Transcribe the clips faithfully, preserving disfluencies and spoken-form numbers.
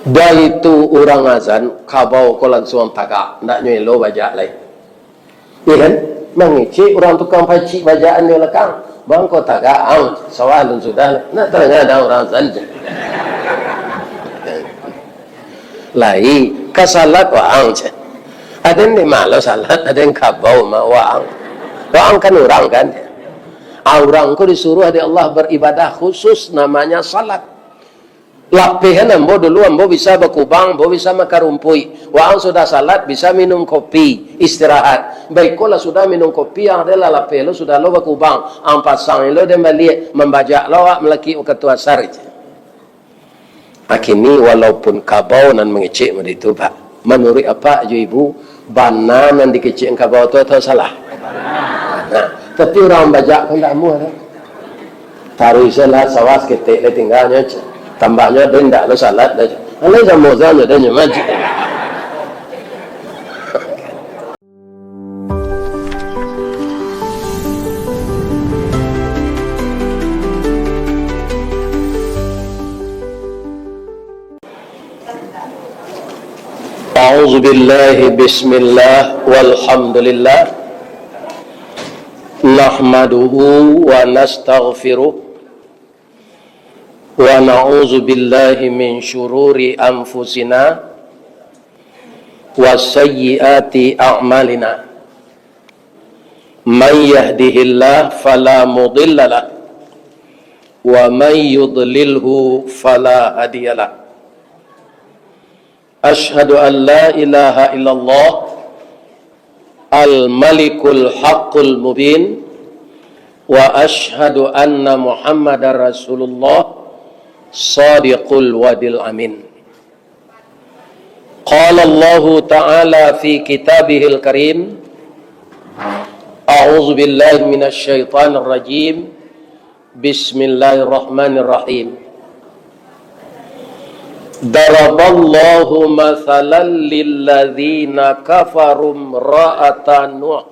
Baitu urang azan, kabau ko lansuang tagak, ndak nyo elo bajak lai. Iya kan? Mangecek urang tukang pacik bajaan di balakang. Bang, ko tagak, ang, sawah alun sudah. Nak tadanga dek urang azan. Lai, ka salat waang, ceh. Aden di ma lo salat, aden kabau ma waang. Waang kan urang kan? Ah, urang ko disuruh dek Allah beribadah khusus namanya salat. Lapehan ambo dulu, ambo bisa bakubang, ambo bisa makan rumpuik. Waang sudah salat, bisa minum kopi, istirahat. Baikolah, sudah minum kopi, ang adalah lapeh lo, sudah lo bakubang. Ang pasang lo den baliak, mambajak lo awak malakik wakatu asar. Akini walaupun kabau nan mangecek mode tu, Pak. Manuruik apak jo ibu, bana nan dikecek kabau tu atau salah? Nah, tapi urang bajak kan ndak amuah tu. Taruih salat, sawah saketek lai tingganyo, ceh. Tambahnyo, den ndak lo salat dah, ceh. Alai samo sajo, den nyo majik. أعوذ بالله، بسم الله، والحمد لله، نحمده ونستغفره، ونعوذ بالله من شرور أنفسنا وسيئات أعمالنا. من يهده الله فلا مضل له، ومن يضلله فلا هادي له. أشهد أن لا إله إلا الله الملك الحق المبين، وأشهد أن محمدا رسول الله صادق الوعد الأمين. قال الله تعالى في كتابه الكريم، أعوذ بالله من الشيطان الرجيم، بسم الله الرحمن الرحيم. ضرب الله مثلا للذين كفروا امرأتا نوح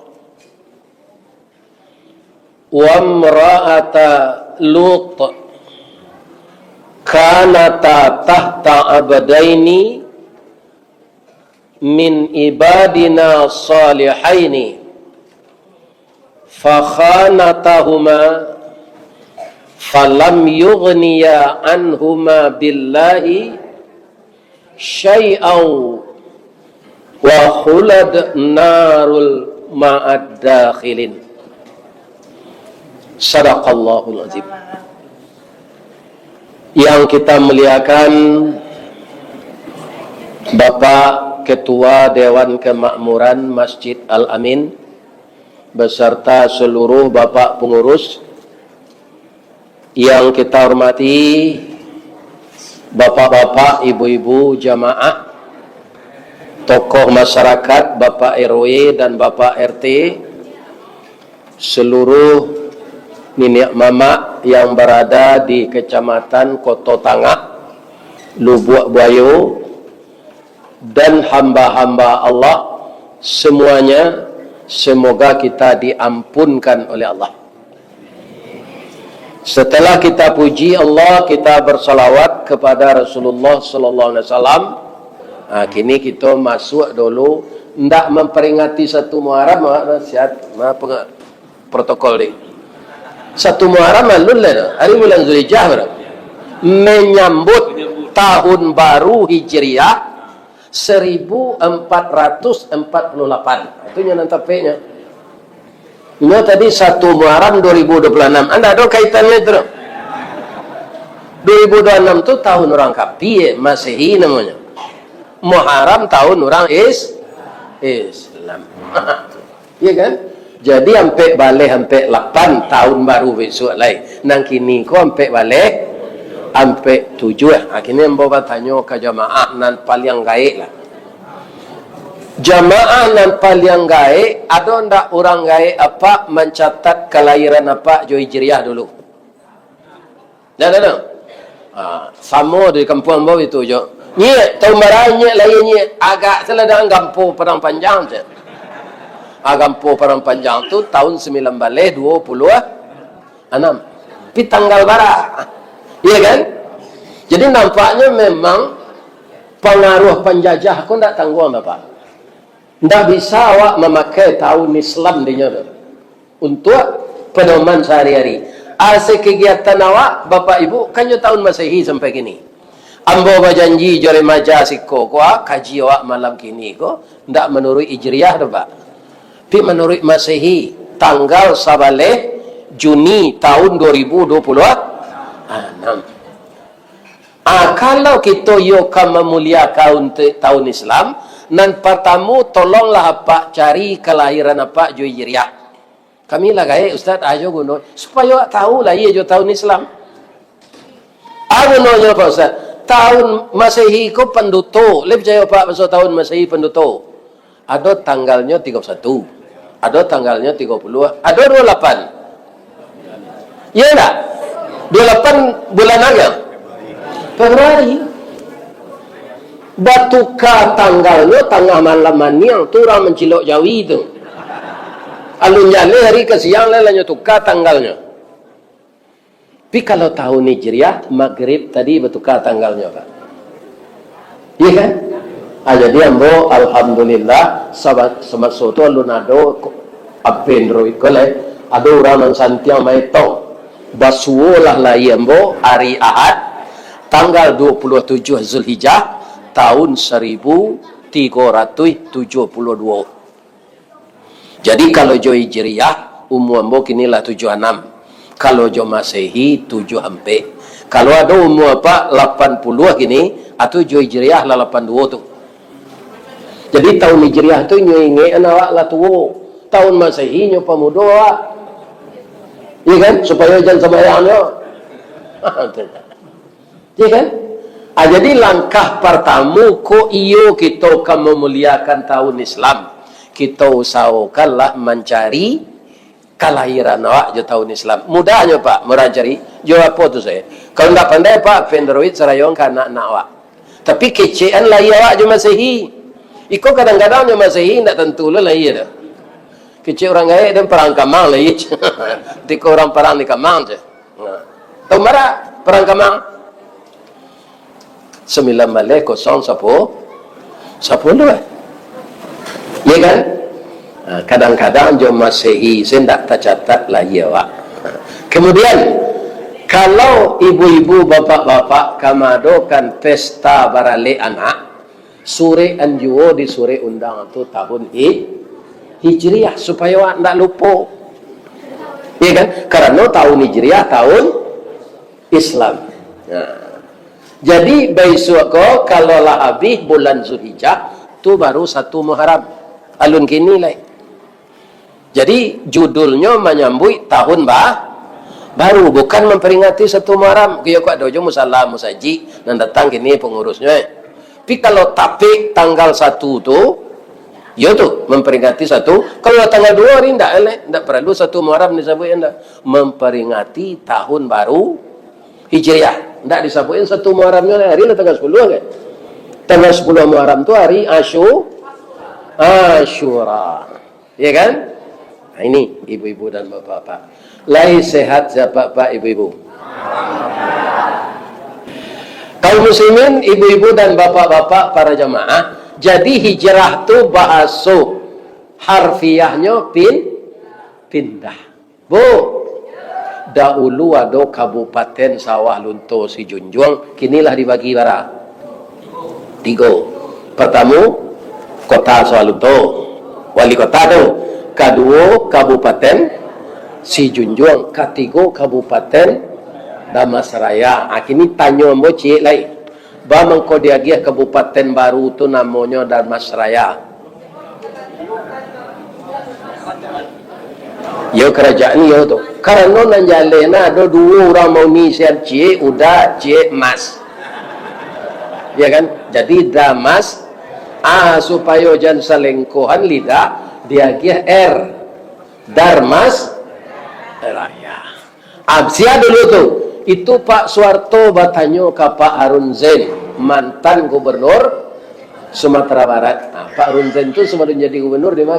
وامرأتا لوط كانتا تحت عبدين من عبادنا صالحين فخانتاهما فلم يغنيا عنهما بالله شيئا وحلت النار مع الداخلين. صدق الله العظيم. Yang kita muliakan Bapak Ketua Dewan Kemakmuran Masjid Al-Amin beserta seluruh Bapak pengurus, yang kita hormati Bapak-bapak, Ibu-ibu, jamaah, tokoh masyarakat, Bapak R W dan Bapak R T, seluruh niniak mamak yang barada di Kecamatan Koto Tangah, Lubuak Buayo, dan hamba-hamba Allah semuanya, semoga kita diampunkan oleh Allah. Setelah kita puji Allah, kita bersalawat kepada Rasulullah sallallahu alaihi wasallam. Ha, kini kita masuk dulu, ndak memperingati satu Muharram, ha, siat, ma, penga-, protokol ni. Satu Muharram alun lah tu, hari bulan Zulhijjah baru. Menyambut tahun baru Hijriah seribu empat ratus empat puluh lapan. Itu nyo nan tapeknyo. Nyo tadi satu Muharram dua ribu dua puluh enam. Anda ada kaitannya itu? Dua ribu dua puluh enam tu tahun orang kafir, Masehi namanya. Muharram tahun orang Is-, Islam. Iya kan? Jadi, ampek baleh ampek lapan tahun baru besok lai. Nan kini ko ampek baleh ampek tujuah. Ha, kini ambo batanyo ka jamaah nan paliang gaek lah. Jamaah nan paliang gaek, ado ndak urang gaek apak mancatat kalahiran apak jo Hijriah dulu? Dah, dah, dah. Ha, samo di kampuang ambo itu jo. Nyiak, tahun bara nyiak lahia nyiak? Agak salah dah, Gampo Padang Panjang, ceh. Ha, Gampo Padang Panjang tu tahun sembilan baleh dua puluh anam. Tapi tanggal bara. Iya kan? Jadi nampaknya memang Pangaruah panjajah ko ndak tangguang, Bapak. Ndak bisa awak mamakai tahun Islam dinyo tu untuak pedoman sahari-hari. Ase kegiatan awak, Bapak Ibu, kan jo tahun Masehi sampai kini. Ambo bajanji jo remaja siko ko, ah, kaji awak malam kini ko, ndak manuruik Hijriah tu, Pak. Tapi manuruik Masehi, tanggal sabaleh Juni tahun dua ribu dua puluh anam. Ah, kalau kito iyo ka mamuliakan untuak tahun Islam, nan partamo, tolonglah apak cari kalahiran apak jo Hijriah. Kami lah gaek, Ustaz, ajo guno, supayo awak tahu lahia jo tahun Islam. Ah, gunonyo, Pak Ustaz, tahun Masehi ko panduto, lai picayo Apak baso tahun Masehi panduto? Ado tanggalnyo tigo puluah satu, ado tanggalnyo tigo puluah, ado duo puluah lapan. Iyo ndak? Duo puluah lapan bulan apo? Februari. Batuka tanggalnyo tangah malam maniang, tu urang mancilok jawi tu. Alun jaleh ari ka siang lai, lah nyo tuka tanggalnyo. Tapi kalau tahun Hijriah, Magrib tadi batuka tanggalnyo, Pak. Iya kan? Ah, jadi ambo, alhamdulillah, saba-, samaso tu alun ado ko-, Android ko lai, ado urang nan santiang maetong. Basuo lah lahia ambo ari Ahad, tanggal dua puluah tujuah Zulhijjah, tahun saribu tigo ratuih tujuah puluah duo. Jadi, kalau jo Hijriah, umua ambo kini lah tujuah anam. Kalau jo Masehi, tujuah ampek. Kalau ado umua apak lapan puluah kini, ah, tu jo Hijriah lah lapan duo tu. Jadi, tahun Hijriah tu nyo ingekan awak lah tuo. Tahun Masehi nyo pamudo awak. Iya kan? Supayo jan sambayang nyo. Iya kan? Ah, jadi langkah partamo ko iyo kito ka mamuliakan tahun Islam. Kito usahokanlah mancari kalahiran awak jo tahun Islam. Mudahnyo, Pak, murah cari. Jo apo tu sae? Kalau ndak pandai, Pak, pendroid sarayong ka anak-anak awak. Tapi kecekan lahia awak jo Masehi. Iko kadang-kadang jo Masehi ndak tantu lo lahia tu. Kecek urang gaek dan parang kamang lahia. Tiko urang parang di kamang tu. Nah. Tahu marak parang kamang? Sambilan baleh kosong sapu-, sapuluah. Iya kan? Nah, kadang-kadang jo Masehi se ndak tacatat lahia awak. Kemudian, kalau ibu-ibu, bapak-bapak ka maadokan pesta baralek anak, surek an juo di surek undang tu tahun Hi-, Hijriah, supayo awak ndak lupo. Iya kan? Karano tahun Hijriah, tahun Islam. Nah. Jadi, baisuak ko, kalau lah abih bulan Zulhijjah, tu baru satu Muharram. Alun kini lai. Jadi, judulnyo manyambuik tahun ba-, baru, bukan mamperingati satu Muharram. Iyo ko ado jo musala, musajik, nan datang kini pangurusnyo, eh. Tapi, kalau tapek tanggal satu tu, iyo tu, mamperingati satu. Kalau tanggal duo hari, ndak, eh, ndak paralu satu Muharram disabuik, ndak. Mamperingati tahun baru, Hijriah. Ndak disabuikan satu Muharramnyo lai, hari lah tanggal sapuluah kan? Tanggal sapuluah Muharram tu hari Asyu-, Asyura. Ya kan? Nah, ini ibu-ibu dan bapak-bapak. Lai sehat siapa, Pak, ibu-ibu? Kaum muslimin, ibu-ibu dan bapak-bapak para jamaah, jadi hijrah tu bahaso harfiahnyo pin-, pindah. Bu, dahulu ado Kabupaten Sawah Lunto Sijunjuang, kini lah dibagi bara? Tigo. Partamo, Kota Sawah Lunto, wali kota tu. Kaduo, Kabupaten Sijunjuang. Katigo, Kabupaten Dharmasraya. Ah, kini tanyo ambo ciek lai. Ba mangko diagiah kabupaten baru tu namonyo Dharmasraya? Yo, karajaan iyo tu. Karano nan jaleh nah ado duo urang mauni sian, ciek uda, ciek mas. Ya kan? Jadi Damas, ah, supayo jan salengkohan lidah, diagiah R. Darmas Raya. Ah, sia dulu tu. Itu Pak Suharto batanyo ka Pak Harun Zain, mantan gubernur Sumatera Barat. Ah, Pak Harun Zain tu sabalun jadi gubernur di ma?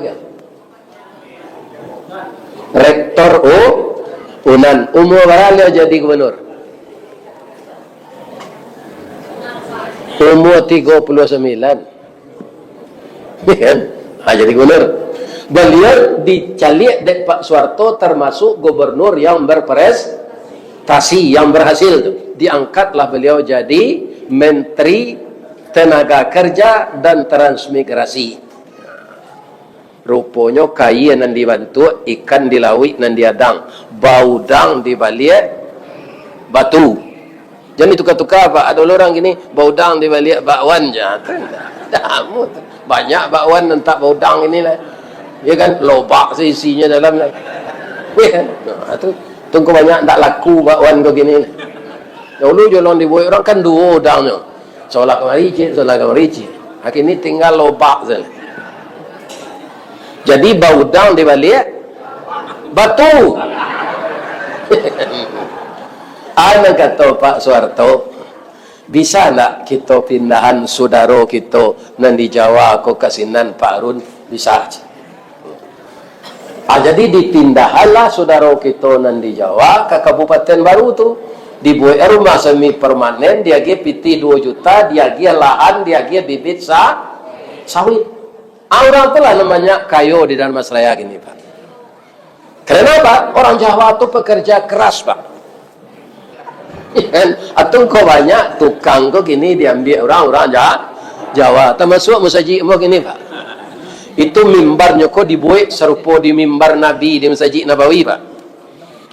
Rektor U-, Unan. Umua bara baliau jadi gubernur? Umur tigo puluah sambilan. Ya kan? Ha, jadi gubernur. Beliau dicaliak dek Pak Soeharto termasuk gubernur yang berprestasi, yang berhasil tu. Diangkatlah beliau jadi Menteri Tenaga Kerja dan Transmigrasi. Ruponyo kaia nan dibantuak, ikan di lauik nan diadang, baudang di baliak batu. Jan dituka-tuka, Pak. Ado lo urang kini, baudang di baliak bakwan, jan tu. Banyak bakwan nan tak baudang kini lah. Ya kan? Lobak se isinyo dalam lah. Ya kan? Nah, tu, tu ko banyak tak laku bakwan ko kini. Dulu jolong dibuek urang kan duo udangnyo. Solah kamari ciek, solah kamari ciek. Kini tinggal lobak sajo. Jadi baudang di baliak batu. Anak kato Pak Soeharto, bisa ndak kito pindahan sudaro kito nan di Jawa ko ka sinan, Pak Harun? Bisa. Ah, jadi dipindahanlah sudaro kito nan di Jawa ka Kabupaten Baru tu. Dibuek rumah semi permanen, diagiah pitih duo juta, diagiah lahan, diagiah bibit sa-, sawit. Ah, urang tu lah namanya kayo di Dharmasraya kini, Pak. Karena apa? Orang Jawa tu pekerja keras, Pak. Atau ko banyak tukang ko kini diambiak urang-urang Ja-, Jawa, termasuk masajik mo kini, Pak. Itu mimbarnyo ko dibuek sarupo di mimbar Nabi di Masajik Nabawi, Pak.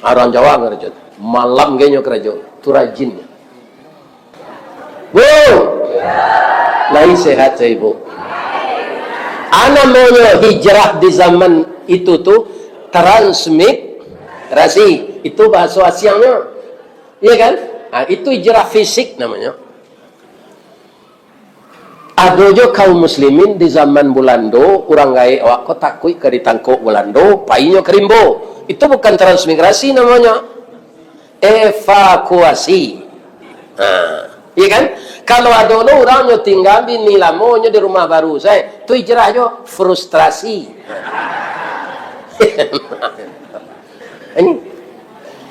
Urang Jawa karajo. Malam genyo karajo. Tu rajin. Bu, lai sehat sajo, Bu? Ah, namonyo hijrah di zaman itu tu transmigrasi. Itu bahaso asiangnyo. Iya kan? Ah, itu hijrah fisik namonyo. Ado jo kaum muslimin di zaman Bulando, urang gaek awak ko takuik ka ditangkok Bulando, painyo ka rimbo. Itu bukan transmigrasi namonyo. Evakuasi. Ha, iya kan? Kalau ado lo urang nyo tingga bini lamonyo di rumah baru sae, tu hijrah jo frustrasi. Ini.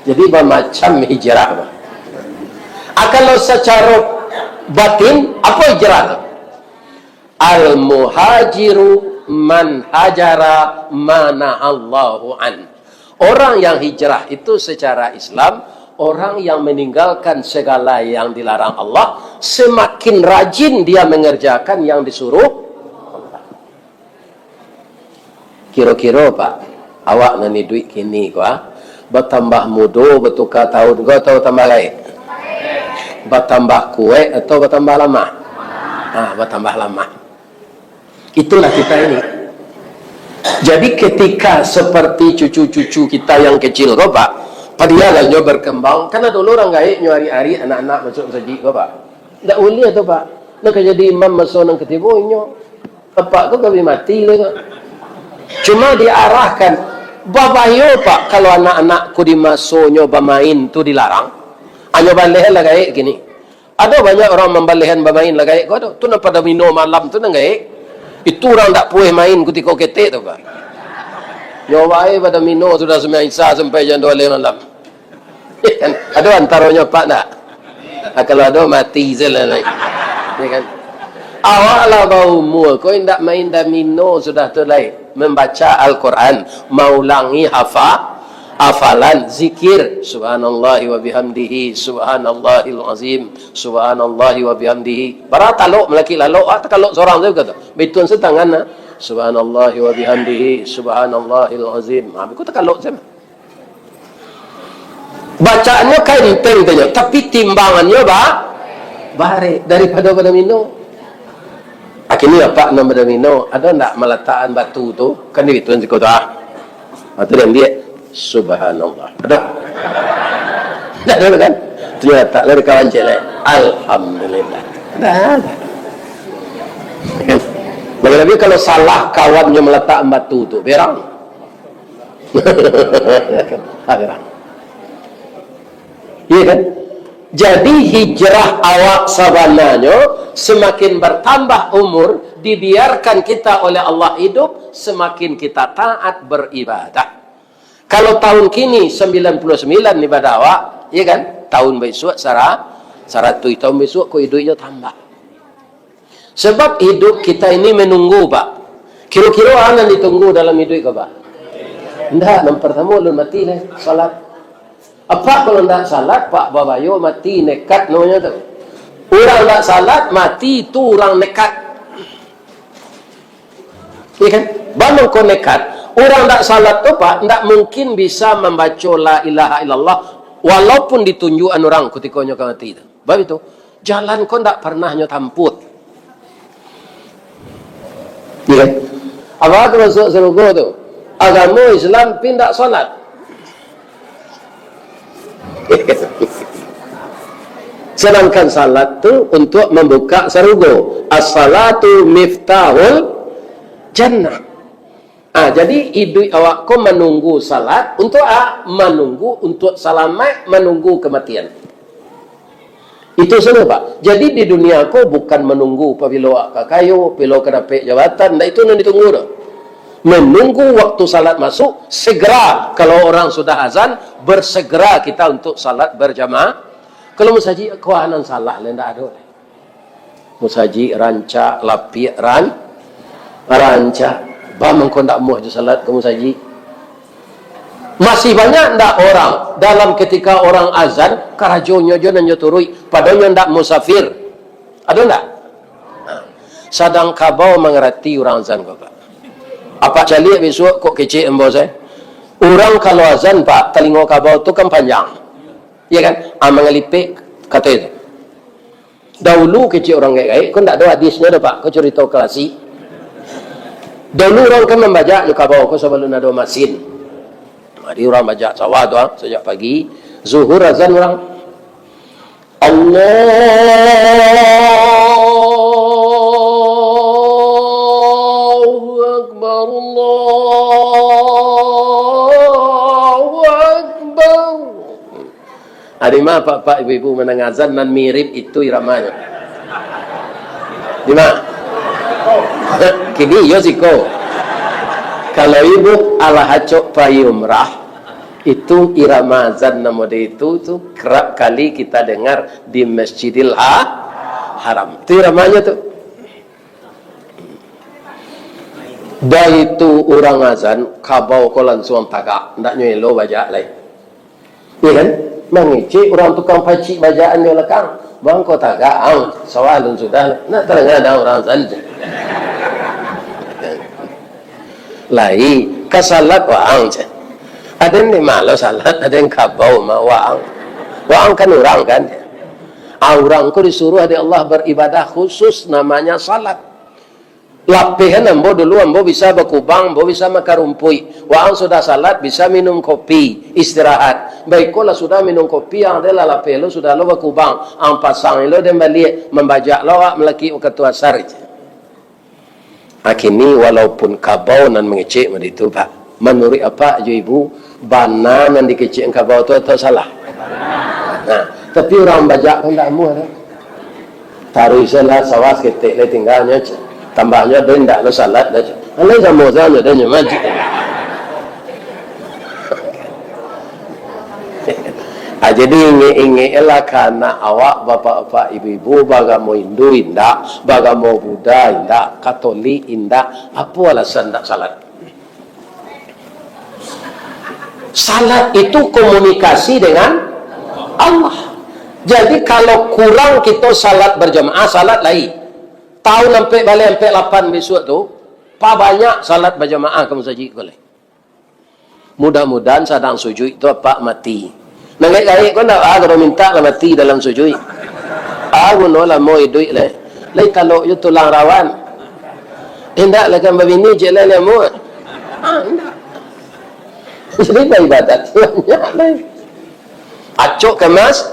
Jadi bamacam hijrah, Pak. Ah, kalau sacaro batin, apo hijrah tu? Al-muhajiru man hajara ma nahallahu an. Orang yang hijrah itu secara Islam, orang yang meninggalkan segala yang dilarang Allah, semakin rajin dia mengerjakan yang disuruh Allah. Kiro-kiro, Pak, awak nan iduik kini ko, ah, batambah mudo, batuka tahun ko, atau batambah gaek? Batambah kuaik atau batambah lamah? Ah, batambah lamah. Itulah kita ini. Jadi, ketika seperti cucu-cucu kita yang kecil ko, Pak, padialah nyo berkembang. Kan ado lo urang gaek nyo arik-arik anak-anak masuak masajik ko, Pak. Ndak buliah tu, Pak. Nan ka jadi imam maso nan katibo inyo. Apak ko ka bi mati lah ko. Cuma diarahkan. Babahayo, Pak, kalau anak-anak ko di masonyo bamain tu dilarang. Anyo balehan lah gaek kini. Ado banyak urang mambalehan bamain lah gaek ko ado. Tu nan pado mino malam tu nan gaek. Itu urang dak pueh main kutiko ketek tu, Pak. Nyo bae pado mino sudah sumbayang Isya sampai jam duo baleh malam. Kan? Ado antaronyo, Pak, ndak? Ah, kalau ado, mati se lah, lai. Ya kan? Awak lah baumua, ko indak main domino sudah tu, lai. Membaca Al-Quran, maulangi hafa-, hafalan, zikir, subhanallahi wa bihamdihi, subhanallahil azim, subhanallahi wa bihamdihi. Bara talok malaki lalok, ah, takalok sorang sajo tu. Bituan setangan, ah. Subhanallahi wa bihamdihi, subhanallahil azim. Ah, biko takalok sajo. Bacaannyo ka enteng tanyo, tapi timbangannyo ba-, barek daripado badomino. Akhirnyo apak nan badomino, ado ndak malatakan batu tu? Kan di itu siko tu, ah. Batu diambiak. Subhanallah. Ado? Ndak ado kan? Tu nyo latak lah di kawan ciek lai. Alhamdulillah. Dah. Labiah-labiah kalau salah kawannyo malatakan batu tu, berang. Berang. Iya kan? Jadi hijrah awak sabananyo semakin bertambah umur, dibiarkan kita oleh Allah hidup, semakin kita taat beribadah. Kalau tahun kini sembilan puluh sembilan ibadah awak, iya kan? Tahun baisuak sara-, saratuih, tahun baisuak ko iduiknyo tambah. Sebab hidup kita ini menunggu, Pak. Kiro-kiro a nan ditunggu dalam hiduik ko, Pak? Ndak, nan partamo ulun mati lai, salat. Apak kalau ndak salat, Pak, babayo mati, nekat namonyo tu. Urang ndak salat, mati, tu urang nekat. Iya kan? Ba mangko nekat. Urang ndak salat tu, Pak, ndak mungkin bisa mambaco la ilaha illallah, walaupun ditunjuakan urang kutiko nyo ka mati tu. Bab itu, jalan ko ndak parnah nyo tampuah. Iya kan? Apak ka masuak sarugo tu? Agamo Islam pi ndak salat. Sadangkan salat tu untuak mambuka sarugo. As-salatu miftahul jannah. Ah, jadi iduik awak ko manunggu salat untuak a-, manunggu untuak salamaik, manunggu kamatian. Itu sajo, Pak. Jadi di dunia ko bukan manunggu pabilo awak ka kayo, pabilo ka dapek jabatan, ndak itu nan ditunggu doh. Menunggu waktu salat masuk, segera, kalau orang sudah azan, bersegera kita untuk salat berjamaah. Kalau musajik ko a nan salah lai, ndak ado lai. Musajik rancak, lapiak ran-, rancak. Ba mangko ndak amuah jo salat ka musajik. Masih banyak ndak orang, dalam ketika orang azan, karajonyo jo nan nyo turuik, padonyo ndak musafir. Ado ndak? Sadang kabau mangarati urang azan ko, Pak. Apak caliak bisuak kok kecek ambo sae. Urang kalau azan, Pak, talingo kabau tu kan panjang. Iya kan? Ah, mangalipek kato itu. Daulu kecek urang gaek-gaek, ko ndak ado hadisnyo doh, Pak. Ko curito klasik. Daulu urang kan mambajak jo kabau ko sabalun ado masin. Jadi urang bajak sawah tu, ah, sajak pagi. Zuhur azan urang. Allahu Akbar, Allahu Akbar. Ado ma, Pak-pak, Ibu-ibu, mandanga azan nan mirip itu iramanyo? Di ma? Kini iyo siko. Kalau ibu alah acok pai umrah, itu irama azan nan model itu tu kerap kali kita dengar di Masjidil Ha-, Haram. Itu iramanyo tu. Baitu urang azan, kabau ko lansuang tagak, ndak nyo elo bajak lai. Iya kan? Mangecek urang tukang pacik bajaan di balakang. Bang, ko tagak, ang. Sawah alun sudah. Nak tadanga dek urang san. Lai, ka salat waang, ceh. Aden di ma lo salat, aden kabau ma waang. Waang kan urang, kan? Ah, urang ko disuruah dek Allah baribadah khusus, namanya salat. Lapehan ambo dulu, ambo bisa bakubang, ambo bisa makan rumpuik. Waang sudah salat, bisa minum kopi, istirahat. Baikolah, sudah minum kopi, ang deh lah lapeh lo, sudah lo bakubang. Ang pasang lo den baliak, mambajak lo awak malakik wakatu asar. Ah, kini walaupun kabau nan mangecek mode itu, Pak. Manuruik apak jo ibu, bana nan dikecek kabau tu atau salah? Nah, tapi urang bajak kan ndak amuah tu. Taruih se lah, sawah saketek lai tingganyo, ceh. Tambahnyo, den ndak lo salat doh, ceh. Alai samo sajo den nyo majik. Ah, jadi ingek-ingeklah ka anak awak, bapak-bapak, ibu-ibu, bagamo Hindu indak, bagamo Buddha indak, Katolik indak, apo alasan ndak salat? Salat itu komunikasi dengan Allah. Jadi, kalau kurang kito salat berjamaah, salat lai. Taun ampek baleh, ampek lapan bisuak tu, pabanyak salat berjamaah ka musajik ko lai. Mudah-mudahan sadang sujuik tu apak mati. Nan gaek-gaek ko ndak, ah, kalau mintak lah mati dalam sujuik. Ah, guno lamo iduik lai. Lai talok jo tulang rawan. Indak lah kan babini cek lai lamo. Ah, indak. Jadi baibadat banyak lai. Acok ka mas-,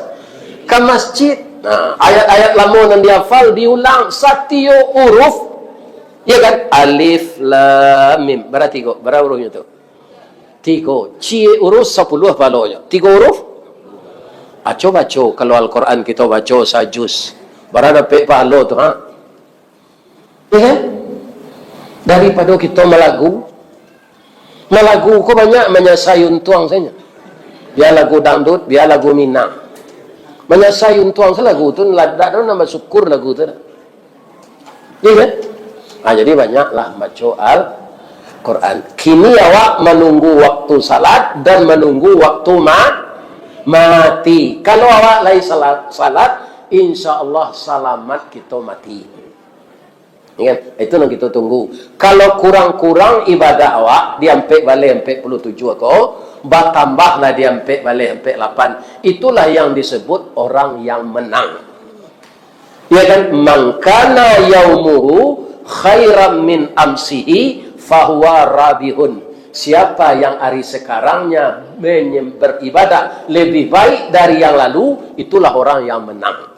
ka masjid. Nah, ayat-ayat lamo nan dihafal diulang satiok huruf. Ya kan? Alif, lam, mim. Bara tigo, bara hurufnyo tu? Tigo. Ciek huruf sapuluah pahalonyo. Tigo huruf? Aco baco, kalau Al-Quran kito baco sajus. Bara dapek pahalo tu, ha? Ya kan? Daripado kito malagu. Malagu ko banyak manyasai untuang sajo. Bia lagu dangdut, bia lagu Minang. Manyasai untuang se lagu tu, ndak ado nan basyukur lagu tu. Iya kan? Ah, jadi banyaklah baco Al-Quran. Kini awak manunggu waktu salat dan manunggu waktu ma-, mati. Kalau awak lai salat, salat, insya Allah salamat kito mati. Ingat, itu nan kito tunggu. Kalau kurang-kurang ibadah awak, di ampek baleh ampek puluh tujuh ko, batambahlah di ampek baleh ampek lapan. Itulah yang disebut orang yang menang. Ya kan? "Man kana yaumuhu khairan min amsihi, fahuwa rabihun." Siapa yang ari sekarangnya menyem-, beribadah lebih baik dari yang lalu, itulah orang yang menang.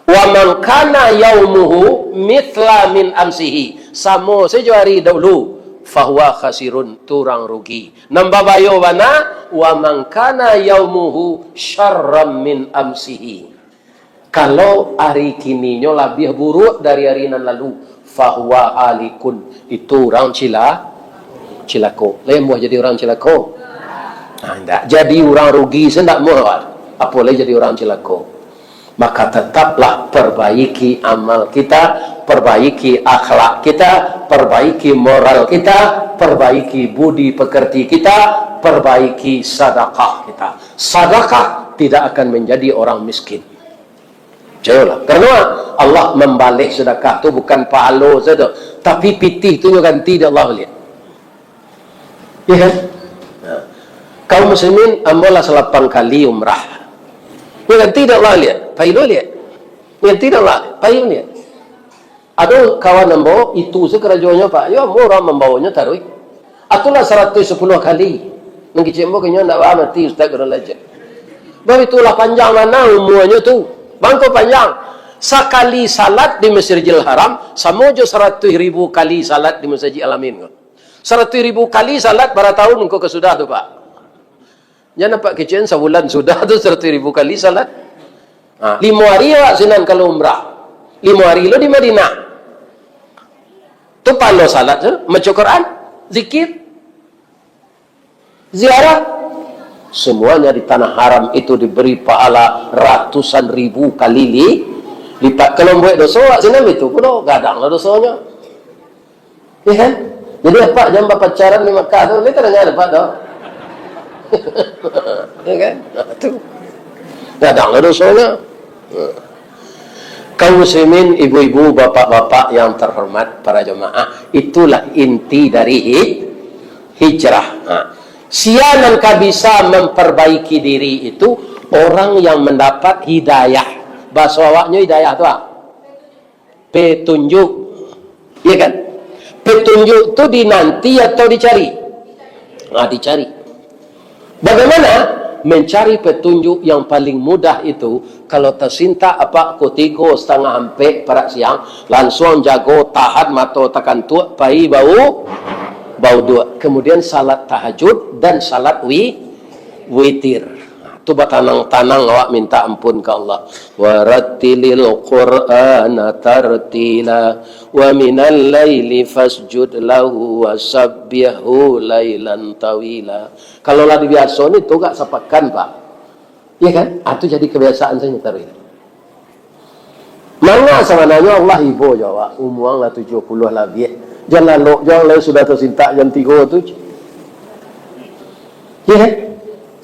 "Wa man kana yaumuhu mithla min amsihi." Samo sajo ari dahulu, "fahuwa khasirun," tu urang rugi. Nan babayo bana, "Wa man kana yaumuhu syarran min amsihi." Kalau ari kininyo labiah buruak dari ari nan lalu, "fahuwa halikun," itu urang cila-, cilako. Lai amuah jadi urang cilako? Ah, indak. Jadi urang rugi se indak amuah, apo lai jadi urang cilako. Maka tetaplah perbaiki amal kita, perbaiki akhlak kita, perbaiki moral kita, perbaiki budi pekerti kita, perbaiki sadakah kita. Sadakah tidak akan menjadi orang miskin. Picayolah. Karena Allah mambaleh sadakah tu bukan pahalo sajo, tapi pitih tu nyo ganti dek Allah baliak. Iya kan? Nah. Kaum muslimin, ambo lah salapan kali umrah. Nyo ganti dek Allah baliak. Pai lo baliak. Nyo ganti dek Allah baliak. Pai lo baliak. Ado kawan ambo, itu se karajonyo, Pak. Yo, ambo urang mambawonyo taruih. Atulah saratuih sapuluah kali. Nan kecek ambo kanyo ndak baa mati, Ustaz, kuro lah cek. Bah, itulah panjang bana umuanyo tu. Bangko panjang. Sakali salat di Masjidil Haram, samo jo saratuih ribu kali salat di Masajik Al-Amin ko. Saratuih ribu kali salat bara taun ko ka sudah tu, Pak. Jan apak kecek an sabulan sudah tu saratuih ribu kali salat. Ha, limo ari awak sinan kalau umrah. Limo ari lo di Madinah. Tu pahalo salat tu, maco Quran, zikir, ziarah. Semuanya di tanah haram itu diberi pahala ratusan ribu kali li-, lipat. Kalau buek doso, awak sinan itu pulo, gadang lah dosonyo. Ya kan? Jadi apak jan bapacaran di Makkah tu, lai tadanga dek apak tu. Ya kan? Nah, tu. Gadang lah dosonyo. Kaum muslimin, ibu-ibu, bapak-bapak yang terhormat, para jemaah, itulah inti dari hij-, hijrah. Ha. Sia nan ka bisa memperbaiki diri itu orang yang mendapat hidayah. Bahaso awaknyo hidayah tu, ah, petunjuk. Iya kan? Petunjuk tu dinanti atau dicari? Ah, dicari. Bagaimana mencari petunjuk yang paling mudah itu? Kalau tasintak apak pukua tigo satangah ampek parak siang, lansuang jago, tahan mato takantuak, pai bau-, bauduak. Kemudian salat tahajud dan salat wi-, witir. Tu batanang-tanang awak minta ampun ka Allah. "Warattilil Qur'ana tartila, wa minal laili fasjud lahu, wa sabbihhu lailan tawila." Kalau lah dibiaso ni, tu gak sapakan, Pak. Iya kan? Ah, tu jadi kebiasaan sajo taruih. Manga sabananyo Allah ibo jo awak, umuang lah tujuah puluah labiah. Jan lalok jo lai sudah tasintak jam tigo tu. Iya kan?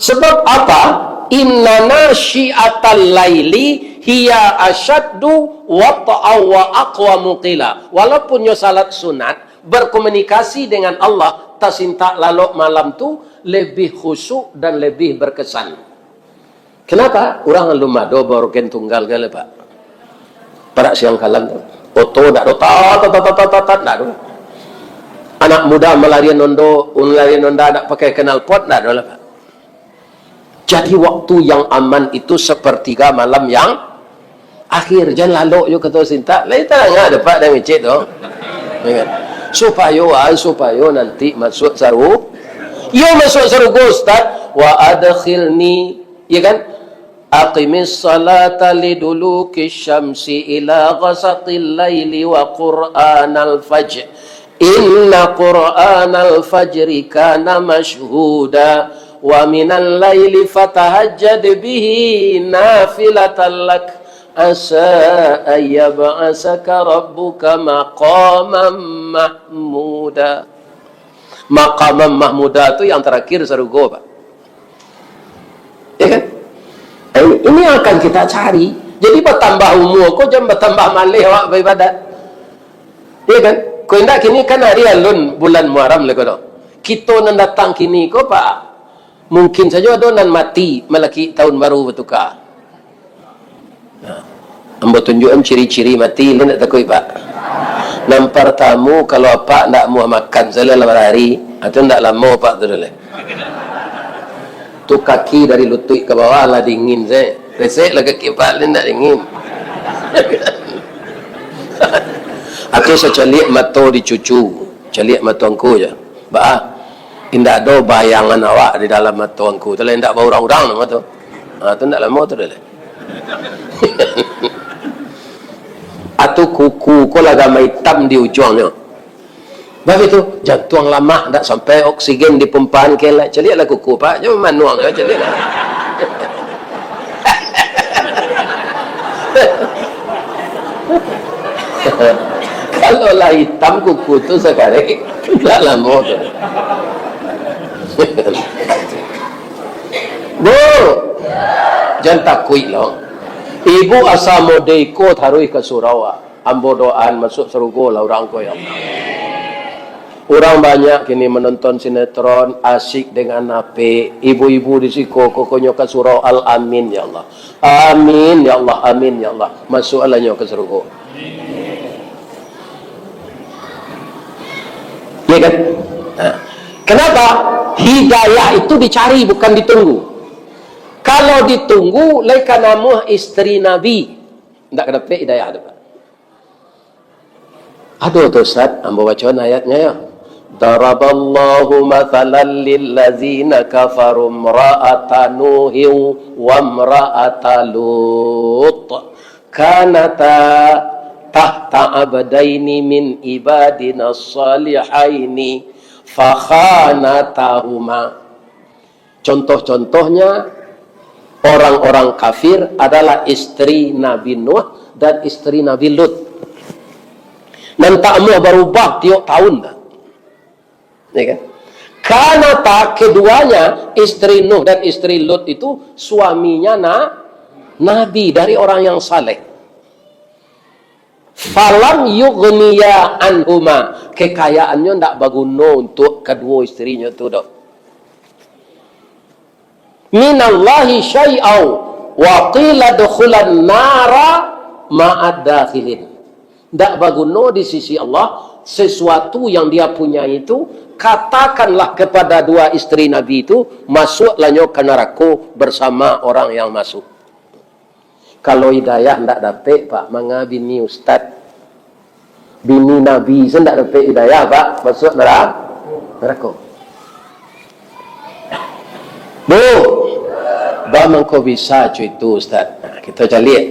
Sebab apa? "Inna nasyi'atal laili hiya asyaddu wat'an wa aqwamu qila." Walaupun nyo salat sunat, berkomunikasi dengan Allah, tasintak lalok malam tu lebih khusyuk dan lebih berkesan. Kenapa? Urang alun ado baorgen tunggal kali, Pak. Parak siang kalam tu. Oto ndak ado, tat, tat, tat, tat, tat, tat, ndak ado. Anak muda malarian ondo, malarian onda ndak pakai knalpot, ndak ado lah, Pak. Jadi, waktu yang aman itu sepertiga malam yang akhir. Jan lalok jo kato sintak. Lai tadanga dek apak dek ngecek tu. Ya kan? Supayo, ah, supayo nanti masuk saru-, iyo, masuk sarugo, Ustaz. "Wa adkhilni," ya kan? "Aqimis salata liduluki syamsi ila ghasaqil laili wa Qur'anal fajr. Inna Qur'anal fajri kana masyhuda. Wa minal laili fatahajjad bihi nafilatan lak. Asa ayyab'asaka rabbuka maqamam mahmuda. Maqamam mahmuda tu yang terakhir sarugo, Pak. Ya kan? Eh, ini yang akan kita cari. Jadi, batambah umua ko, jan batambah maleh awak baibadat. Ya kan? Ko indak kini kan ari alun bulan Muharram lai ko do. Kito nan datang kini ko, Pak, mungkin sajo ado nan mati malakik tahun baru batuka. Nah, ambo tunjuakan ciri-ciri mati, lai ndak takuik, Pak? Nan partamo, kalau apak ndak amuah makan salah lah barari, atau ndak lamo, Pak, tu dah lai. Tu kaki dari lutuik ka bawah lah dingin se. Resek lah kaki apak, lai ndak dingin. Atau sacaliak mato dicucu, caliak mato angku je. Baa, indak ado bayangan awak di dalam mato angku tu lah, indak baurang-urang nama tu. Ha, tu ndak lamo tu dah lah. Atau kuku ko lah gamai itam di ujuangnyo. Bab itu, jantuang lamah, ndak sampai oksigen dipompaan ka lai. Caliaklah kuku, Pak. Jangan manuang, caliaklah. Kalau lah itam kuku tu sakarek, ndak lamo tu. Bu, jan takuik lo. Ibu asa mode iko taruih ka surau, ah. Ambo doaan masuak sarugo lah urang ko, ya Allah. Urang banyak kini manonton sinetron, asik dengan H P. Ibu-ibu di siko, kokonyo ka surau, al-amin, ya Allah. Amin, ya Allah, amin, ya Allah. Masuaklah nyo ka sarugo. Ya kan? Nah. Kenapa? Hidayah itu dicari, bukan ditunggu. Kalau ditunggu, lai ka namuah isteri Nabi, ndak ka dapek hidayah tu, Pak. Ado tu, Ustaz, ambo bacoan ayatnyo, yo. Daraballahu mathalan lillazina kafaru imra'ata Nuhin wa imra'ata Lut. Kanata tahta abdaini min ibadina shalihaini fakhanatahuma. Contoh-contohnya, orang-orang kafir adalah isteri Nabi Nuh dan isteri Nabi Lut. Nan tak amuah barubah tiok tahun dah. Ya kan? Karena tak keduanya, isteri Nuh dan isteri Lut itu suaminya na-, nabi dari orang yang saleh. Falam yughniya anhuma, kekayaannyo ndak baguno untuk kaduo isterinyo tu doh. Minallahi syai'au, wa qila dukhulan nara ma'ad dakhilin. Ndak baguno di sisi Allah sesuatu yang dia punyai itu, katakanlah kepada dua isteri Nabi itu, masuklah nyo ka narako bersama orang yang masuk. Kalau hidayah ndak dapek, Pak, manga bini ustad, bini nabi, se ndak dapek hidayah, Pak, masuak nera-, nerako. Bu, ba mangko bisa co itu, Ustaz? Nah, kito caliak.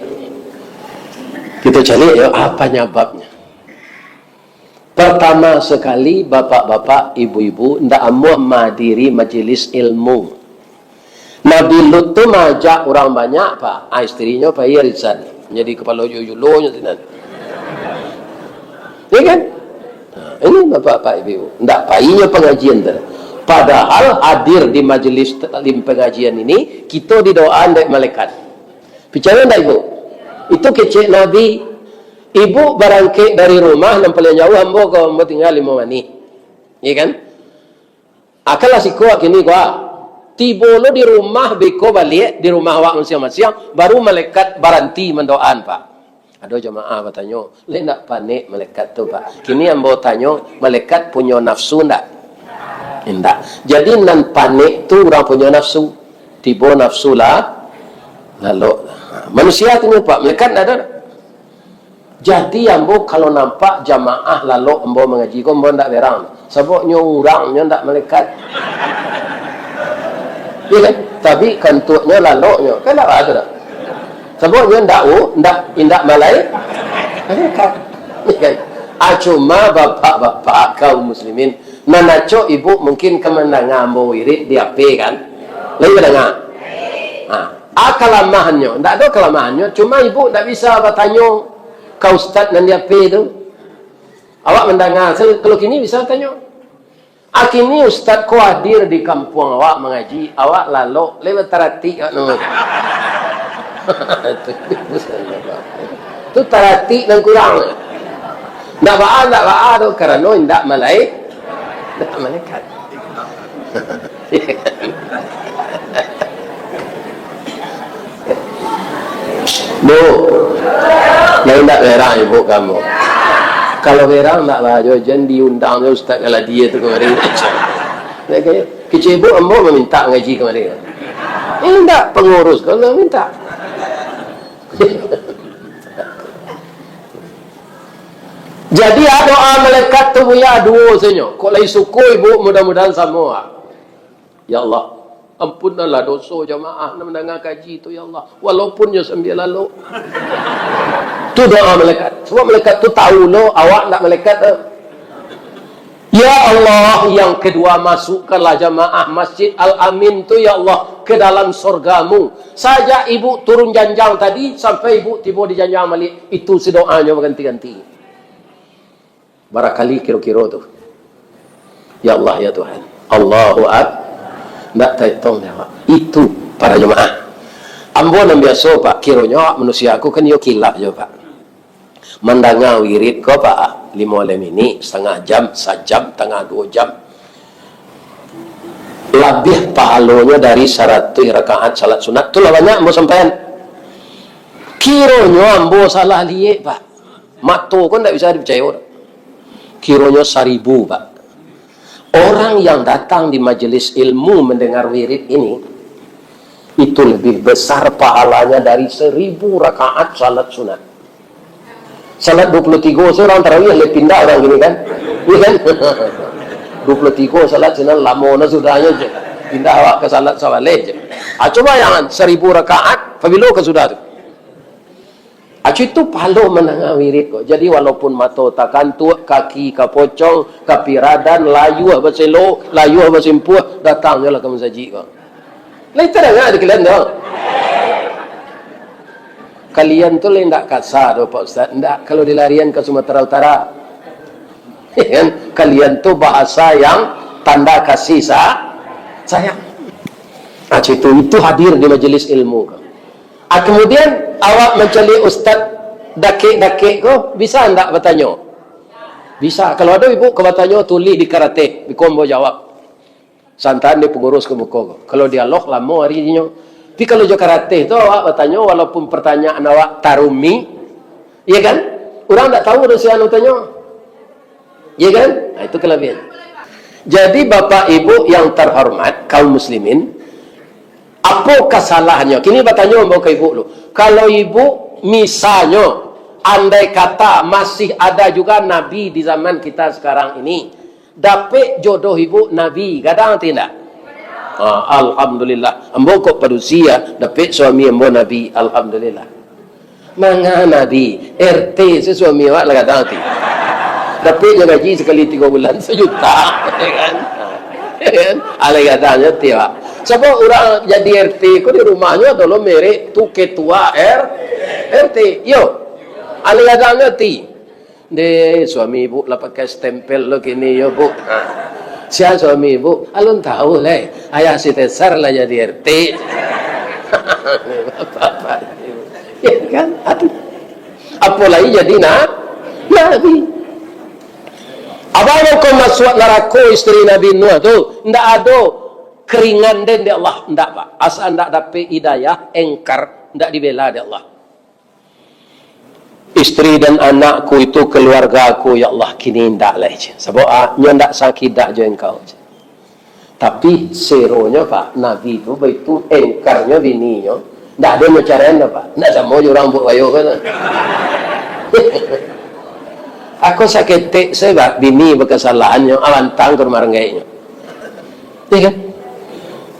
Kito caliak yo, apa nyababnyo? Pertama sekali, bapak-bapak, ibu-ibu, ndak amuah mahadiri majelis ilmu. Nabi Lut tu maajak urang banyak, Pak. Ah, isterinyo pai arisan. Jadi kapalo julo-julonyo sinan. Ya kan? Nah, ini bapak-bapak, ibu-ibu. Ndak painyo pangajian tu. Padahal hadir di majelis taklim pangajian ini, kito didoaan dek malaikat. Picayo ndak, Ibu? Itu kecek Nabi. Ibu barangkek dari rumah, nan paliang jauah ambo ko, ambo tingga Limau Manih. Iya kan? Akanlah siko kini ko, ah. Tibo lo di rumah, beko baliak di rumah awak masiang-masiang, baru malaikat baranti mandoaan, Pak. Ado jamaah batanyo, "Lai ndak panek malaikat tu, Pak?" Kini ambo tanyo, malaikat punyo nafsu ndak? Indak. Jadi nan panek tu urang punyo nafsu. Tibo nafsu lah, lalok. Manusia tu nyo, Pak, malaikat ndak ado. Jadi ambo kalau nampak jamaah lalok ambo mangaji ko, ambo ndak berang. Sabab nyo urang, nyo ndak malaikat. Iya kan? Tapi kantuaknyo laloknyo, kan ndak ado dah. Sabab nyo ndak u-, ndak, indak malai-, malaikat. Iya kan? Ah, cuma bapak-bapak kaum muslimin, nan acok ibu mungkin ka mandanga ambo wirid di H P kan? Lai mandanga? Ah. Ah, kalamahannyo, ndak ado kalamahannyo, cuma ibu ndak bisa batanyo ka ustaz nan di H P tu. Awak mandanga, se-, kalau kini bisa tanyo. Ah, kini ustaz ko hadir di kampuang awak mangaji, awak lalok, lai bataratik awak namo. Tu taratik nan kurang. Ndak baa, ndak baa tu, karano indak malai-, ndak malaikat. Bu, lai indak berang ibu kamu. Kalau berang indak lah, jo jan diundang jo Ustaz Galadi tu kamari. Kecek ibu, ambo maminta ngaji kamari. Indak, pangurus kalau minta. Jadi, ah, doa malaikat tu, Buya, duo sajo. Kok lai suko ibu, mudah-mudahan samo, ah. Ya Allah, ampunanlah doso jamaah nan mandanga kaji tu, ya Allah. Walaupun nyo sambia lalok. Tu doa malaikat. Sabab malaikat tu tahu lo, awak ndak malaikat tu. Ya Allah, yang kedua, masukkanlah jamaah Masjid Al-Amin tu, ya Allah, ke dalam sorga-Mu. Sajak ibu turun janjang tadi, sampai ibu tibo di janjang baliak, itu se doanyo baganti-ganti. Barakali kiro-kiro tu. Ya Allah, ya Tuhan. Allahu Ak-, ndak taetong dek awak. Itu para jamaah. Ambo nan biaso, Pak, kironyo awak manusia ko kan iyo kilaf jo, Pak. Mandanga wirid ko, Pak, limo alai minik, satangah jam, sajam, tangah duo jam. Labiah pahalonyo dari saratuih rakaat salat sunat. Tu lah banyak ambo sampaian. Kironyo ambo salah liek, Pak. Mato ko ndak bisa dipicayo. Kironyo saribu, Pak. Orang yang datang di majelis ilmu mendengar wirid ini, itu lebih besar pahalanya dari seribu rakaat salat sunat. Salat dua puluh tigo se urang tarawih, lai pindah urang kini kan? Iya kan? Dua puluh tigo salat sinan lamo na sudahnyo je. Pindah awak ka salat sabaleh je. Ah, coba bayangan, saribu rakaat, pabilo ka sudah tu? Acu itu palo mandanga wirid ko. Jadi, walaupun mato takantuak, kaki kapocong, kapiradan, layuah baselo, layuah basimpuah, datang jolah ka masajik ko. Lai tadanga di kalian tu? Kalian tu lai ndak kasa tu, Pak Ustaz. Ndak, kalau dilarian ka Sumatera Utara. Kan? Kalian tu bahasa yang tanda kasih sa-, sayang. Nah, itu, itu hadir di majelis ilmu ko. Ah, kemudian awak mancaliak ustaz dakek-dakek ko, bisa ndak batanyo? Bisa. Kalau ado ibu ka batanyo, tulih di karateh, biko ambo jawab. Santaan di pangurus ka muko ko. Kalau dialog, lamo ari inyo. Tapi kalau jo karateh tu awak batanyo, walaupun pertanyaan awak tarumik, iya kan? Urang ndak tahu doh sia nan batanyo. Iya kan? Nah, itu kelebihan. Jadi, Bapak Ibu yang terhormat, kaum muslimin, apo kasalahannyo? Kini batanyo ambo ka ibu dulu. Kalau ibu, misalnyo, andai kata masih ada juga nabi di zaman kita sekarang ini, dapek jodoh ibu nabi, gadang ati indak? Ha, alhamdulillah. Ambo kok padusi, ya, dapek suami ambo nabi, alhamdulillah. Manga nabi, R T se suami awak lah gadang ati. Dapek jo gaji sakali tigo bulan sajuta, ya kan? Ya kan? Alai gadang jo ati awak. Sabab urang jadi R T ko di rumahnyo ado lo merek tu ketua R-, R T. Yo. Alai gadang jo ati. Deh, suami ibu lah pakai stempel lo kini yo, Bu. Ha. Sia suami ibu? Alun tahu lai. Ayah si Tesar lah jadi R T. Bapak-bapak. Ya kan? Aduh. Apo lai jadi na-, nabi. Abang kau masuak narako isteri Nabi Nuh tu, ndak ado keringan den dek Allah, ndak, Pak. Asa ndak dapek hidayah, engkar, ndak dibela dek Allah. Isteri dan anakku itu keluargaku, ya Allah, kini indak lai, je. Sabab, ah, nyo ndak sakidak jo engkau, je. Tapi, seronyo, Pak, Nabi tu baitu engkarnyo bininyo, ndak ado nyo caraian doh, Pak. Ndak samo jo urang buek bayo ko tu. Ako saketek se, Pak, bini bakasalahannyo, alantang ka rumah ranggaiknyo. Iya kan?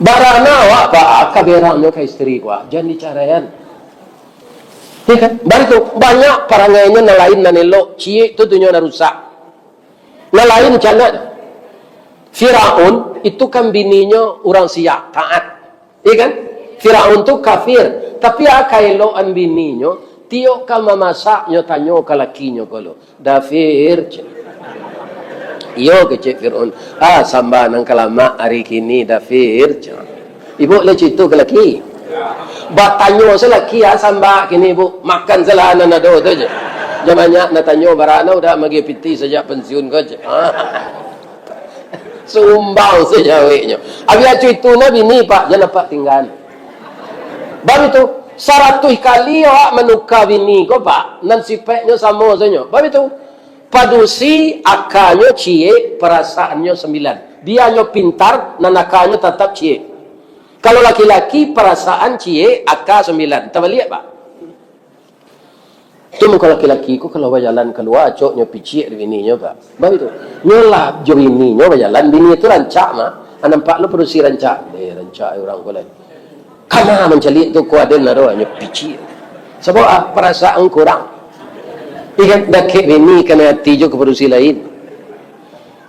Barana awak, Pak, ka berangnyo ka isteri ko, ah, jan dicaraian. Iya kan? Bari tu, banyak parangainyo nan lain nan elok, ciek tu, tu nyo nan rusak. Nan lain macam mano? Firaun itu kan bininyo urang siak, taat. Iya kan? Firaun tu kafir, tapi a kaelokan bininyo, tiok ka mamasak nyo tanyo ka lakinyo ko lo, "Dafir," cek. "Iyo," kecek Firaun. "Ah, samba nan ka lamak ari kini, Dafir," cek. Ibu lai cito ka laki. Batanyo se laki, "Ah, samba kini, Bu, makan salah nan ado tu," cek. Jan banyak nak tanyo, bara nak udah magi piti sajak pensiun ko, cek. Ah. Sumbang sajaweknyo. Abih acu itu nah bini, Pak, jan apak tinggan. Bab itu, saratuih kali awak manuka bini ko, Pak, nan sipeknyo samo sajo. Bab itu, padusi akanyo ciek, parasaannyo sambilan. Bianyo pintar, nan akanyo tatap ciek. Kalau laki-laki, parasaan ciek, aka sambilan. Tabaliak, Pak. Tu mangko laki-laki ko kalau bajalan kalua, acoknyo piciak di bininyo, Pak. Baitu. Nyo lah jo bininyo bajalan, bini tu rancak mah. Ah, nampak lo padusi rancak. Eh, rancak ai urang ko lai. Kana mancaliak tu ko aden ado, nyo piciak. Sabab ah, parasaan kurang. Iya kan, dakek bini kanai ati jo ka padusi lain.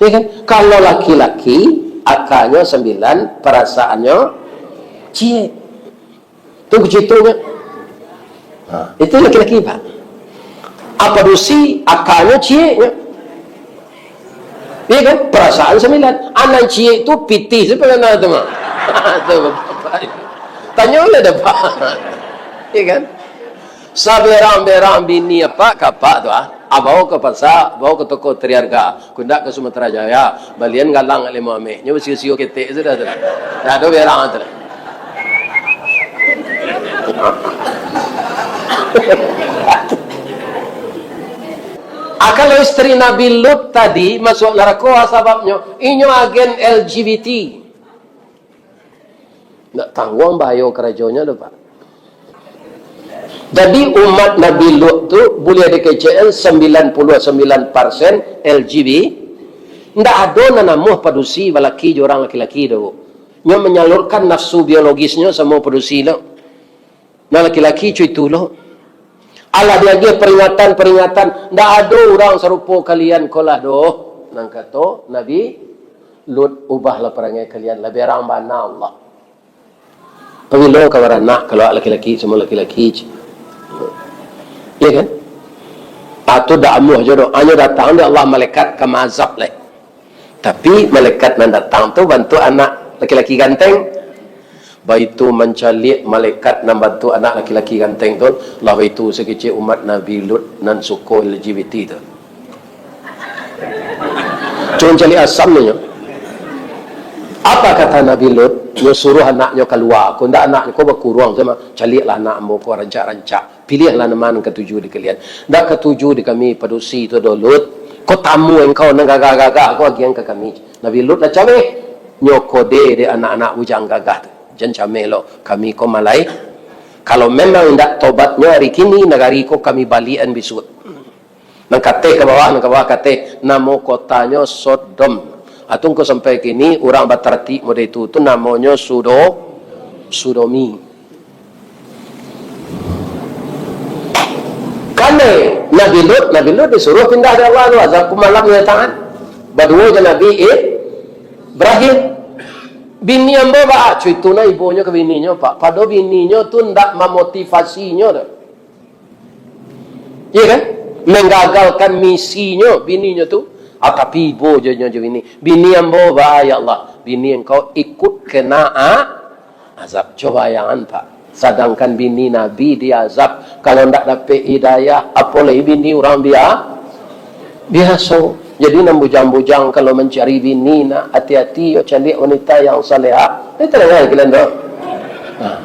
Iya kan? Kalau laki-laki, akanyo sambilan, parasaannyo ciek. Tu kucitonyo. Ha, itu laki-laki, Pak. Apa dusi, akanyo cieknyo. Iya kan? Parasaan sambilan. Anak ciek tu pitih tu pangana tu mah. Tu, Bapak. Tanyolah dapat. Iya kan? Saberang-berang bini apak ka apak tu, ah. Ah, bawa ka pasa, bawa ka toko triarga. Kundak ka Sumatera Jaya, balian galang limo ameh. Nyo basio-sio ketek sudah tu. Dah ado berang tu. Ah, kalau isteri Nabi Lut tadi masuk narako, ah, sababnyo inyo agen L G B T. Ndak tangguang bahayo karajonyo tu, Pak. Jadi, umat Nabi Lut tu buliah dikecekan sambilan puluah sambilan persen L G B T. Ndak ado nan namuah padusi balaki jo urang laki-laki tu. Nyo manyalurkan nafsu biologisnyo samo padusi lo. Nan laki-laki co itu lo. Alah diagiah peringatan-peringatan, ndak ado urang sarupo kalian ko lah doh. Nan kato Nabi Lut, ubahlah parangai kalian, lah berang bana Allah. Pabilo ka baranak, kalau laki-laki samo laki-laki, cik. Iya kan? Atau dak amuah jo doh, hanyo datang dek Allah malaikat ka maazab lai. Tapi malaikat nan datang tu bantuak anak laki-laki ganteng. Baitu mancaliak malaikat nan bantuak anak laki-laki ganteng tu, lah baitu sakecek umat Nabi Lut nan suko L G B T tu. Cuma caliak asam nyo. Apa kata Nabi Lut? Nyo suruah anaknyo kalua. Ko ndak anaknyo ko bakuruang tu mah. Caliaklah anak ambo ko rancak-rancak. Piliahlah nama nan katuju di kalian. Ndak katuju di kami padusi tu doh, Lut. Ko tamu engkau nan gagah-gagah ko agiahan ka kami. Nabi Lut lah cameh. Nyo kode dek anak-anak bujang gagah tu. Jan cameh lo. Kami ko malai. Kalau memang indak tobatnyo ari kini, nagari ko kami baliakan bisuak. Nan kateh ka bawah, nan ka bawah kateh. Namo kotanyo Sodom. Atun ko sampai kini, urang batartib model itu tu namonyo Sudo-, Sudomi. Kanai Nabi Lut, Nabi Lut disuruah pindah dek Allah tu, azab ku malam nyo tangan. Baduo jo Nabi Ibrahim. Bini ambo baa, cuito nah ibonyo ka bininyo, Pak. Pado bininyo tu ndak mamotivasinyo tu. Iya kan? Menggagalkan misinyo bininyo tu. Ah, tapi ibo jo nyo jo bini. Bini ambo baa, ya Allah. Bini engkau ikut kena a-, azab. Coba bayangan, Pak. Sadangkan bini Nabi diazab. Kalau ndak dapek hidayah, apo lai bini urang bia-, biaso. Jadi, nan bujang-bujang kalau mancari bini, nak hati-hati yo, caliak wanita yang salehah. Ni tadanga kalian tu? Nah.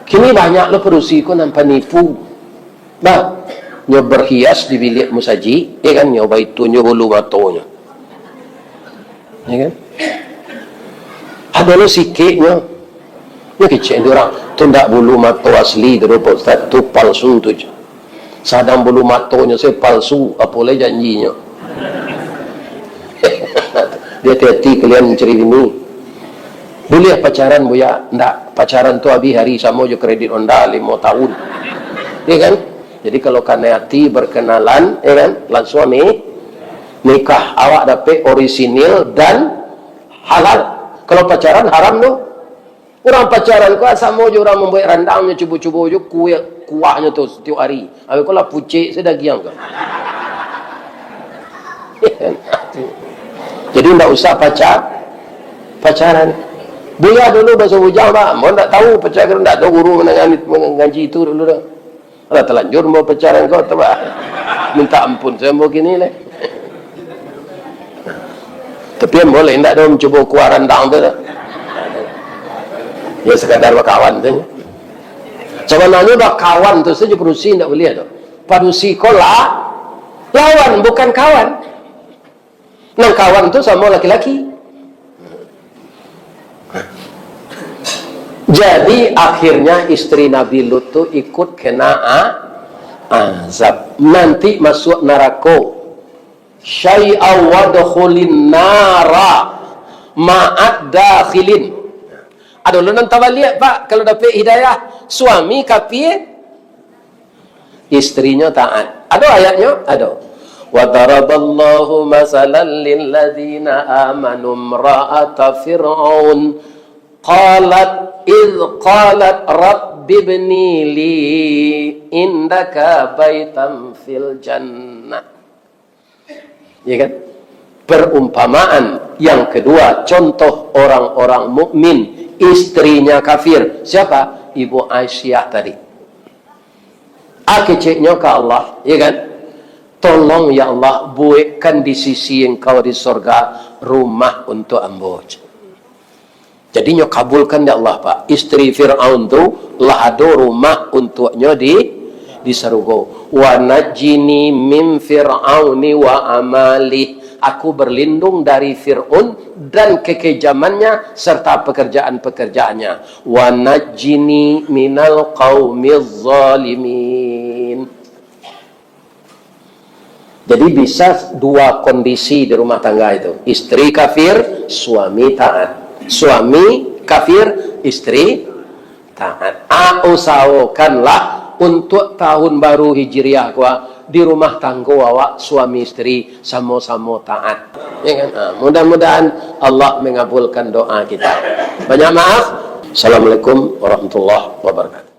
Kini banyak lo padusi ko nan panipu. Nah, nyo berhias di biliak musajik, ya kan, nyo baitu nyo bulu matonyo. Ya kan? Ado lo sikiknyo. Nyo kecek dek urang, tu ndak bulu mato asli tu doh, Pak Ustaz, tu palsu tu je. Sadang bulu matonyo se palsu, apo lai janjinyo. Jadi hati-hati kalian mancari bini. Buliah pacaran, Buya? Ndak, pacaran tu abih hari samo jo kredit Honda limo tahun. Ya kan? Jadi kalau kanai ati berkenalan, ya kan? Langsuang ni nikah, awak dapek orisinil dan halal. Kalau pacaran haram tu. Urang pacaran ko samo jo urang mambuek randang, nyo cubo-cubo jo kuah, kuahnyo tu satiok ari. Abih ko lah pucek se dagiang ko. Jadi ndak usah paca-, pacaran. Buya dulu baso bujang, Pak, ambo ndak tahu pacaran, ndak ado guru mangaji tu dulu doh. Alah, talanjur ambo pacaran ko tu, Pak. Minta ampun se ambo kini lai. Tapi ambo lai ndak ado mancubo kuah randang tu doh. Ya, sekadar bakawan sajo. Sabananyo bakawan tu sajo padusi ndak buliah tu. Padusi ko la-, lawan, bukan kawan. Nan kawan tu samo laki-laki. Jadi, akhirnya istri Nabi Lut tu ikut kena a-, azab. Nanti masuk narako. Syai'an wadkhulin nara ma'ad dakhilin. Ado lo nan tabaliak, Pak, kalau dapek hidayah. Suami kafir, istrinyo taat. Ado ayatnyo? Ado. Wa daraballahu masalan lilladzina amanu imra'ata fir'aun qalat idh qalat rabbibni li indaka baitan fil jannah. Ya kan? Perumpamaan yang kedua, contoh orang-orang mukmin, istrinya kafir. Siapa? Ibu Aisyah tadi. A keceknyo ka Allah, ya kan? Tolong, ya Allah, buekkan di sisi Engkau di sorga rumah untuk ambo. Jadi, nyo kabulkan dek Allah, Pak. Istri Fir'aun tu lah ado rumah untuaknyo di, di sarugo. "Wa najjini min Fir'auni wa amalih." Aku berlindung dari Fir'aun dan kekejamannya serta pekerjaan-pekerjaannya. "Wa najjini minal qaumiz zalimin." Jadi, bisa dua kondisi di rumah tangga itu. Istri kafir, suami taat. Suami kafir, istri taat. A, usahokanlah untuk tahun baru Hijriah ko, di rumah tanggo awak suami istri samo-samo taat. Ya kan? A, mudah-mudahan Allah mengabulkan doa kita. Banyak maaf. Assalamualaikum warahmatullahi wabarakatuh.